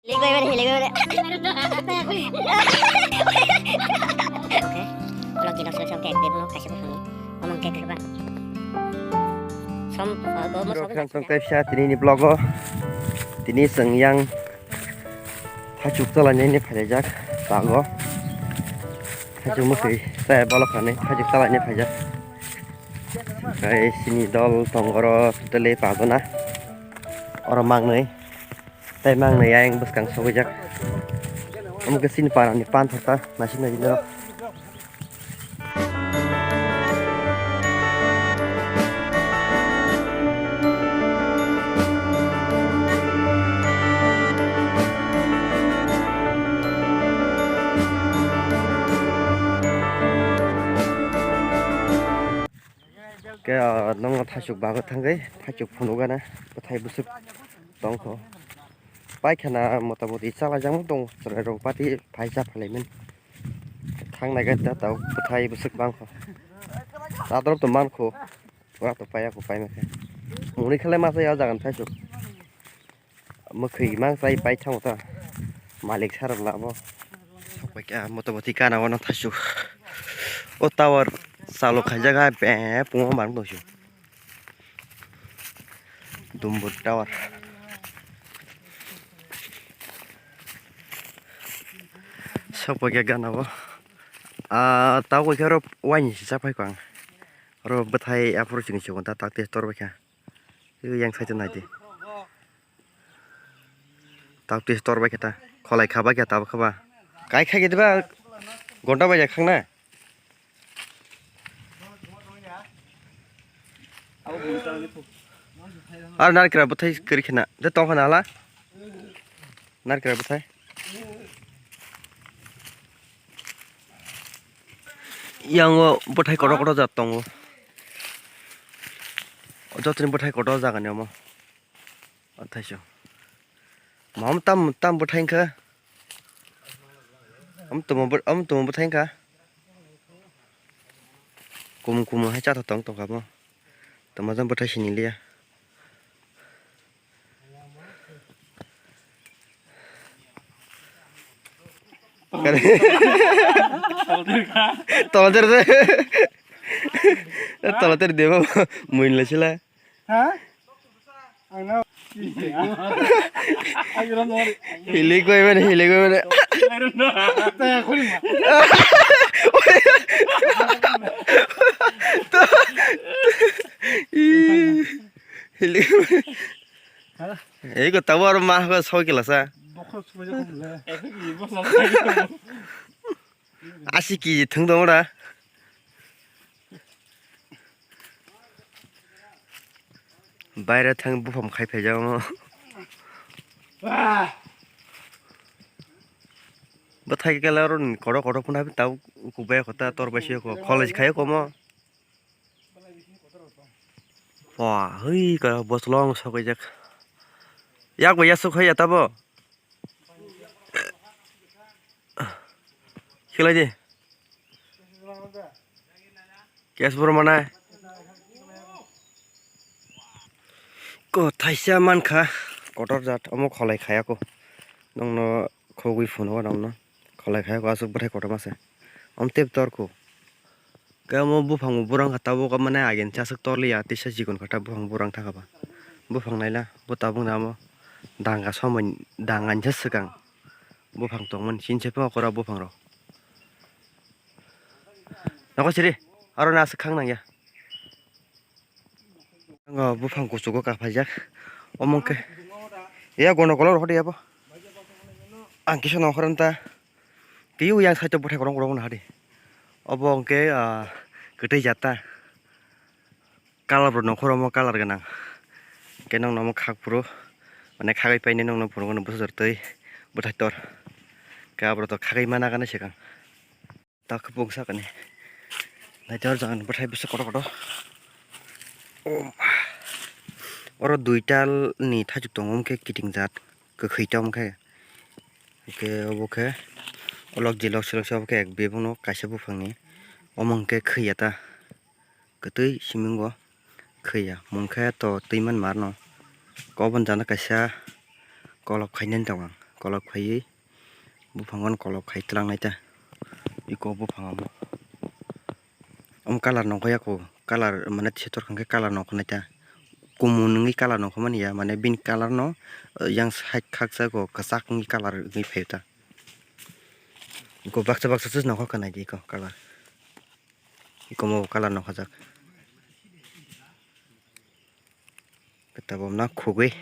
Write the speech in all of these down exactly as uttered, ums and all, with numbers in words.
Hiligoi mane, hiligoi mane. Oke. Vlog ni nok song ke bebno kaisa bufang ni. Omong ke kheba. Som, uh, go mo Bro, som. Khang tong kaisa tini ni vlog o. Tini chwng yang thachuk chalai nai ni phaijak tago. Thachuk mwkhwi tai bolok khanai thachuk chalai nai phaijak. Kai sini dol tong oro totally pajona. Oro mangnai. Tai mangnai ayang bwskang sogwijak. Omo khe chini para ni panthor ta naisik nai norok. Khe, ah, nokno thaichuk bagwi thangwi thaichuk phunukgana bwthai bwswk tongkho. Paikhana motamoti chalaijak tongo, chwrairok party phai cha phailaimani. Thang naikhe ta tabuk bwthai bwswk mankho. Adorok to mankho, ora to paiya kho paima khe. Muni khlai ma chaya o jaga ni thaichuk. Mwkhwi mang chai pai thango ta. Malik sarok labo. Sokbai kha motamoti gana o no thaichuk. O tower chalo khaijak ha be pungo mang tongsu. Dumbur tower. Sokbai kha gana o. Ah, tabuk khe oro waini si chapai kho ang. Oro bwthai aphuru chini chukon ta tak te tor bai kha. Yang side o nai di. Tabuk twi tor bai khe ta. Kholai kha bai khe tabuk kha ba. Kai kha khe diba. Gonta bai jak khangna. Ar narikra bwthai kwrwi khena. De tong khana hala. Narikra bwthai. Yang o bwthai kotor kotor jat tongo. O jotoni bwthai kotor jagani omo. Athaisong. Mam tam tam bwthai wngkha. Am tumo bw-, am tumo bwthai wngkha. Kum kum hai chatha tong tongkha mo. Tamo jang bwthai sini liya. Tolater de. Tolater de mo. Muin la sila. Ha? Ang na. Hilik bai mane, hilik bai mane. Taya khuli ma. Hilik. Hala. Ei ko tawar ma ko soi kila sa. Bokol sumai ko le. Asi ki thung dong da. Baire thang buphang khai phaijak omo. Bwthai kela oro ni kodo kodo phano habi tabuk kubaya kota tor bai se ko college khai ko mo. Wah, hui ka boslong sok jak. Yak bai yasuk hai ya tabo. Khilai di. Kes boro manai. Ko thaisa mankha kotor jat omo kholai khaya ko. Nongno khogwi phuno nongno kholai khaya ko aswk bwthai kotor mase. Om tep tor ko. Khe omo buphang bo burang kha tabuk mane agin chaswk torliya tisa chikon kha ta buphang burang thangkha ba. Buphang naila bo tabuk ni amo danga somoi danga ni swkang buphang tongmani chini se phano kora buphang rok. Nokho siri aro na aswk khang nangya. Ngo buphang kuchugo kaphaijak omo khe ya gono kolor hodi abo ang kisa nongkhor ta. Twi yang side o bwthai kotor kotor no hadi. Obo hwnkhe, ah, kwtwi jata. Colour bo nongkhor omo colour gwnang. Hwnkhe nokno omo khak phuru, mane khagwi painai nokno phunukgo bwsajor twi bwthai tor. Hwnkhe aborok to khagwi mana gana swkang. Tok bung sakani. Naithok jagani bwthai bwswk kotor kotor. Oh. Oro duital ni thaichuk tongo, omo khe kiting jat kwkhwi ta omo khe. Hwnkhe obo khe olok jilok silok se obo khe ek bebak no kaisa buphang ni omo hwnkhe khwi ya ta kwtwi siming o khwi ya mung khe to twi man mar no kobon jana kaisa kolok khainani tongo ang kolok khaiwi, buphango no kolok khai twlangnai ta. Iko buphang omo. Omo colour nongkha ya ko, colour mane theater hwnkhe colour nongkha nai ta. Kumun wngwi colour nongkha mani ya, mane bini colour no, eh, yang side khaksa ko kwchak wngwi colour wngwi phaio ta. Iko baksa baksa se nongkha kha nai di iko colour. Iko mo colour nongkhajak. Keta bomna khugwi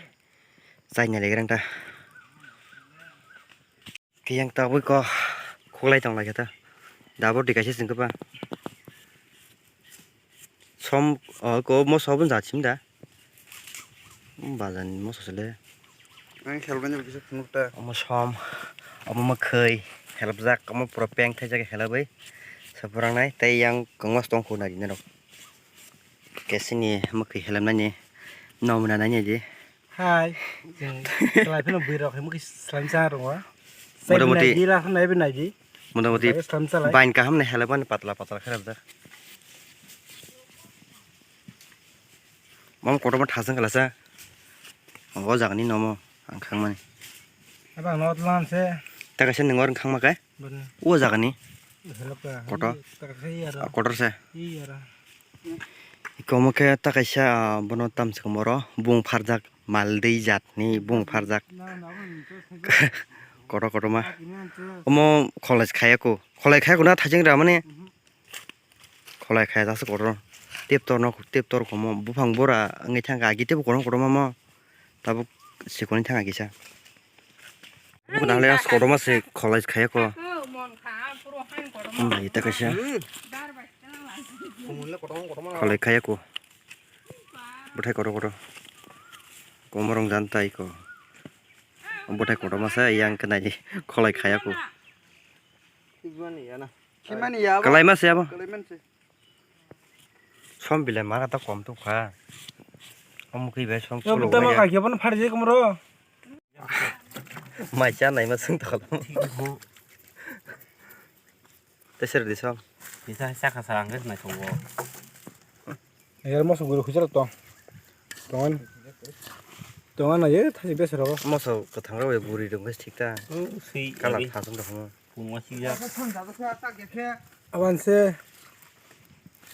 chaina legrang ta. Kiyang tabui ko khuklai tong lai khe ta. Dabor di kaisa singkhe ba. Som, o, ko moso bun jat sim da. Bazar ni moso sele. Ang khelbai ni kisa phunuk ta. Omo som, omo mwkhwi helpjak, omo pura peng thaijak helabwi. Saprang nai tei yang kongos tong khu nai di norok. Kesini mwkhwi helamnani nomna nai di. Hai, chwng kwlai phano bwrwi rok hai mukhi swlaimsa rwngo. Motamoti. Nai di, ra nai bi nai di. Motamoti. Swlaimsa lai. Bain kaham ni helai mani patla patla khe rajak. Mam kotorma thasang kalasa. O jagani nomo ang khangmani. Abang no tlan se. Ta kaisa ningor khangma kai. Bani. O jagani. Helai ka. Kotor. Ta kaisa iya ra. Kotor se. Iya ra. Ikomo khe ta kaisa, ah, bono tamswk moro bung pharjak, maldei jatni bung pharjak. Kotor kotorma. Omo kholai khaya ko. Kholai khaya ko na thajeng ra mani. Kholai khaya jasa kotor. Tep tor no, tep tor komo. Buphang bora wngwi thangkha. Agi tebo kotor kotorma mo. Tabuk sikoni thangkha kisa. Buko dang le as kotorma se kholai khaya ko. Hum, ita kaisa. Kholai khaya ko. Bwthai kotor kotor. Komorong jan tai ko. Bwthai kotorma se yang khe nai kholai khaya ko. Khimani ya na. Khimani ya ba. Kalai ma se abo. Kalai man se. Som bilai mara ta kom tu kha. Omo khe bai som. Yo, sulo buta ma wngya. Kaki apa na phari je komoro. Mai cha nai ma sung ta kha. Te ser di som. Bisa sa kha sa ang nai thong bo. Yar moso guru khujar to. Tongan. Tongan na ye thasi bes rogo. Moso kathang rok guri rok thik ta. Sui. Kala abi. Thasung ta kha. Pungwa sijak. Aban se.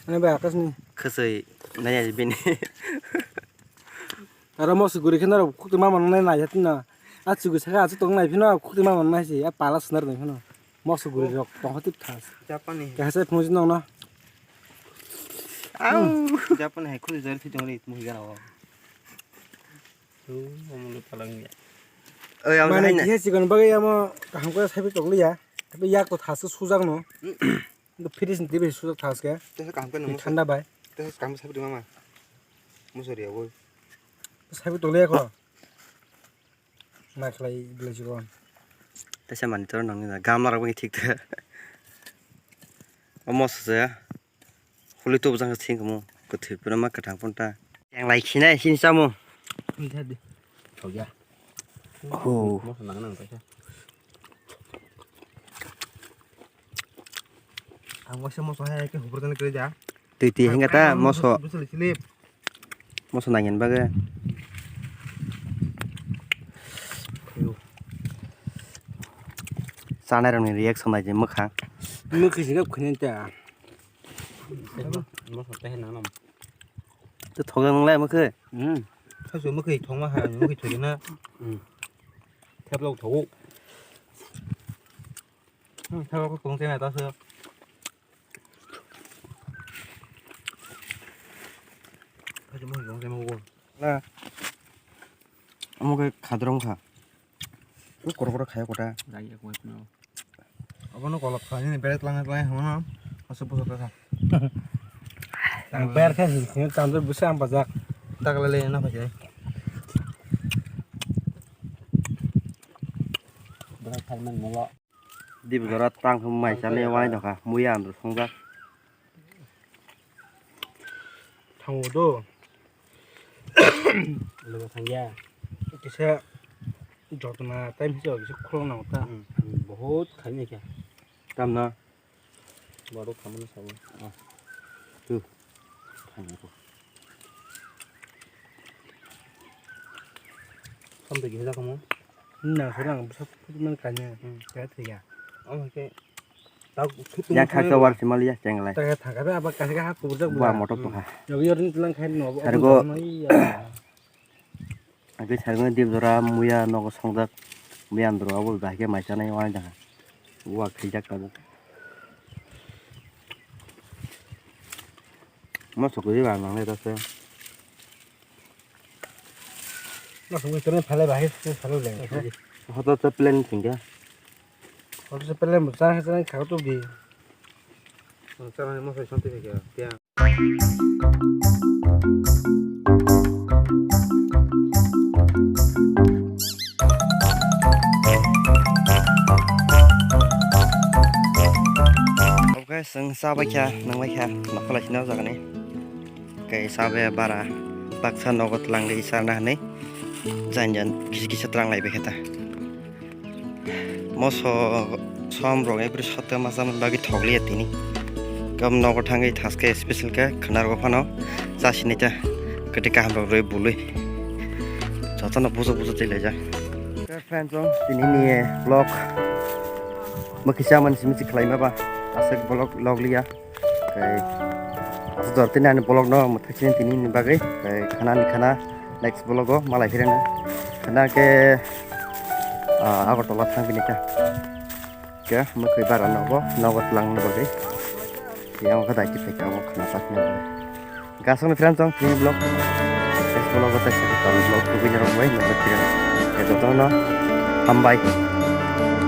Ani bai akas ni. Khasai nai bini. Aro moso guri kheno khukti ma manai nai yatin na. A chugu saka achu tong nai phino khukti ma manai si. A pala sunar nai phino. Moso guri rok tong hati thas. Japani. Kahasa phungo jin nong na. Au. Japani hai khuli jari thitong ri tmu higana o. Tu, omo le palang ya. Oi, ang mane hai na. Kisa chikon bagwi amo kaham khe sabi tokliya. Tapi yak to thaske sujak no. Ndo fridge ni twi sujak thaske. Tesa kaham khe nang thanda bai. Tesa kaham sabi mama. Musori abo. Sabi tokliya ko. Ma khlai bwlai chikon. Tesa mani tor nang na gamla rok bai thik ta. Omo se. Huli to bwsang thing kamo kwthwi phano ma kwthang phano ta. Yang lai khinai sini samo. Thokya. Ho. Moso nang nang kaisa. Ang waisa moso hai ke hubur tani kre ja. Twi twi hinga ta moso. Moso slip. Moso nangin bagwi. Chanai rokni reaction nai je mwkhang. Mwkhwi singap khwini ta. Moso tei nang nang. To thoga nang lai mwkhwi. Hmm. Thaso mwkhwi thongma ha, mwkhwi thogina. Hmm. Theplok thogo. Hmm, theplok ko tong tena ta so. Thaso mwkhwi tong tena wo. La. Omo khe khadrong kha. Koro koro khaya kota. Abono kolok kha, nini bere tlangnai tlangnai hwnmano, aswk bwswk kha. Ang ber khe sini tamjak bwsa ang bajak. Takle le na phai. Bwsa thai man molo. Dibjora tang thum mai chale wai dokha, muya andro songjak. Thango do. Logo thangya. Kisa jotna time hiso kisa khulong nang ta. Hmm, hmm, bahut khaini kya. Tamna. Borok khamani sabo. Ah. Tu. Thangya ko. Sampai gihla kamu. Na, selang, besok putman kanya. Hmm. Kaya tiga. Oh, oke. Yang khaksa war simali ya, chenglai. Tengah thangkha be, abak kasih ha kubur jak. Buah motok tuh ha. Nabi orang telang kain no. Hargo. Iya. Agi sargo dib jora muya nogo songjak. Muya andro abo bahke mai chanai wani jaha. Buah khijak tabuk. Mo sokri ba nang le ta se. Masuk itu nih, phalai bahir, phalai leng. Hoto te plan tingga. Hoto te plan, sana sana kau tuh di. Sana mau saya santai aja. Ya. Oke, seng sabai kha, nang bai kha, nokholai sini o jaga ni. Kei sabe bara baksa nogo twlang de isarna hinwi jan jan kisa kisa twlang lai bekhe ta. Moso som rok ebri sote masa man bagwi thokliya tini. Kam nogo thangwi thaske special khe khwna rok phano chasini ta kwtwi kaham rok rwi bului. Jotono bujo bujo twi laijak. Friends, tini ni vlog mo kisa man simi si khlai ma ba aswk vlog log liya. Kei aswk jor tini ani vlog no mwthai sini tini ni bagwi. Kei khana ni khana next vlog o malai phirang na. Khana ke, ah, Agartala thang bini kha. Ke mwkhwi bara nogo, nogo twlang ni bagwi. Yang kha dai khe phai ka mo khana sak ni bagwi. Gasong ni friend song tini vlog. Next vlog o tei sa vlog tubui ni rok bai nang phirang. Ke jotono hambai.